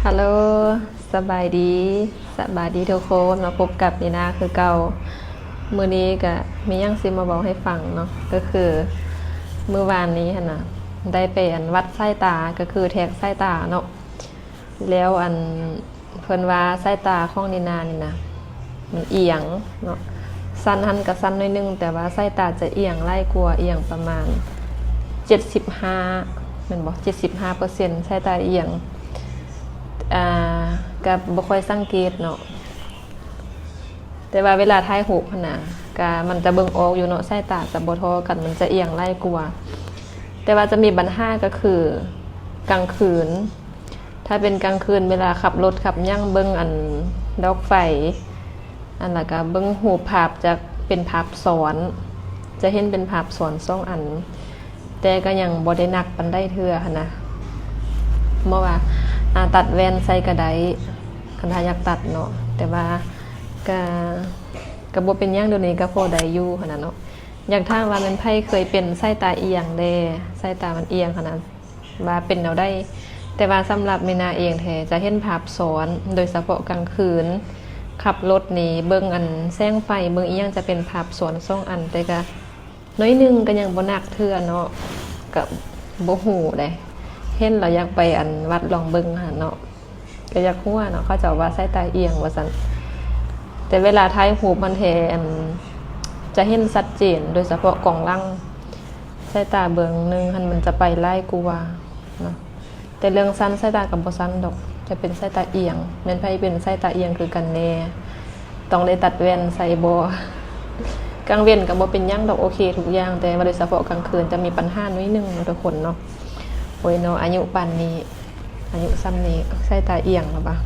ຮາໂລ ສະບາຍດີ ສະບາຍດີທຸກຄົນ ມາພົບກັບນີນາຄືເກົ່າ. ມື້ນີ້ກະມີຫຍັງຊິມາເວົ້າໃຫ້ຟັງເນາະ ກະຄືມື້ວານນີ້ຫັ້ນນະ ໄດ້ໄປອັນວັດສາຍຕາ ກະຄືແທກສາຍຕາເນາະ ແລ້ວອັນ ເພິ່ນວ່າສາຍຕາຂອງນີນານີ້ນະ ມັນອຽງເນາະ ສັ້ນຫັ້ນກະສັ້ນໜ້ອຍໜຶ່ງ ແຕ່ວ່າສາຍຕາຈະອຽງຫຼາຍກວ່າ ອຽງປະມານເຈັດສິບຫ້າ ແມ່ນບໍ່ ເຈັດສິບຫ້າເປີເຊັນ ສາຍຕາອຽງ. ອ່າ ກະບໍ່ຄ່ອຍສັງເກດເນາະ ແຕ່ວ່າເວລາຖ່າຍຮູບຫັ້ນນະ ກະມັນຈະເບິ່ງອອກຢູ່ເນາະ ສາຍຕາຈະບໍ່ທໍ່ກັນ ມັນຈະອຽງຫຼາຍກວ່າ. ແຕ່ວ່າຈະມີບັນຫາກະຄືກາງຄືນ ຖ້າເປັນກາງຄືນເວລາຂັບລົດຂັບຫຍັງ ເບິ່ງອັນດອກໄຟ ອັນ ແລ້ວກະເບິ່ງຮູບພາບຈະເປັນພາບຊ້ອນ ຈະເຫັນເປັນພາບຊ້ອນສອງອັນ ແຕ່ກະຍັງບໍ່ໄດ້ໜັກປານໃດເທື່ອຫັ້ນນະ. ເພາະວ່າ ອາ ຕັດແວ່ນໃສ່ກະໄດ້ ຄັນຖ້າຢາກຕັດເນາະ ແຕ່ວ່າກະ ກະບໍ່ເປັນຫຍັງ ດຽວນີ້ກະພໍໄດ້ຢູ່ຫັ້ນນະເນາະ. ຢາກຖາມວ່າແມ່ນໃຜເຄີຍເປັນສາຍຕາອຽງແດ່ ສາຍຕາມັນອຽງຫັ້ນນະ ວ່າເປັນແນວໃດ? ແຕ່ວ່າສຳລັບມີນາເອງແທ້ ຈະເຫັນພາບຊ້ອນ ໂດຍສະເພາະກາງຄືນ ຂັບລົດນີ້ເບິ່ງອັນແສງໄຟ ເບິ່ງອີ່ຫຍັງຈະເປັນພາບຊ້ອນສອງອັນ ແຕ່ກະໜ້ອຍໜຶ່ງ ກະຍັງບໍ່ໜັກເທື່ອເນາະ ກະບໍ່ຮູ້ເດ້ ເຫັນແລ້ວຢາກໄປອັນວັດລອງເບິ່ງຫັ້ນເນາະ. ກະຢາກຮູ້ເນາະ ເຂົາເຈົ້າວ່າສາຍຕາອຽງວ່າຊັ້ນ ແຕ່ເວລາຖ່າຍຮູບຫັ້ນແທ້ ອັນ ຈະເຫັນຊັດເຈນ ໂດຍສະເພາະກ້ອງຫຼັງ ສາຍຕາເບື້ອງໜຶ່ງຫັ້ນມັນຈະໄປຫຼາຍກວ່າເນາະ. ແຕ່ເລື່ອງສັ້ນ ສາຍຕາກະບໍ່ສັ້ນດອກ ຈະເປັນສາຍຕາອຽງ. ແມ່ນໃຜເປັນສາຍຕາອຽງຄືກັນແດ່? ຕ້ອງໄດ້ຕັດແວ່ນໃສ່ບໍ່? ກາງເວັນກະບໍ່ເປັນຫຍັງດອກ ໂອເຄທຸກຢ່າງ ແຕ່ວ່າໂດຍສະເພາະກາງຄືນຈະມີບັນຫາໜ້ອຍໜຶ່ງເນາະທຸກຄົນເນາະ. ໂອ້ຍເນາະ ອາຍຸປານນີ້ ອາຍຸຊ່ຳນີ້ ສາຍຕາອຽງແລ້ວບາດ.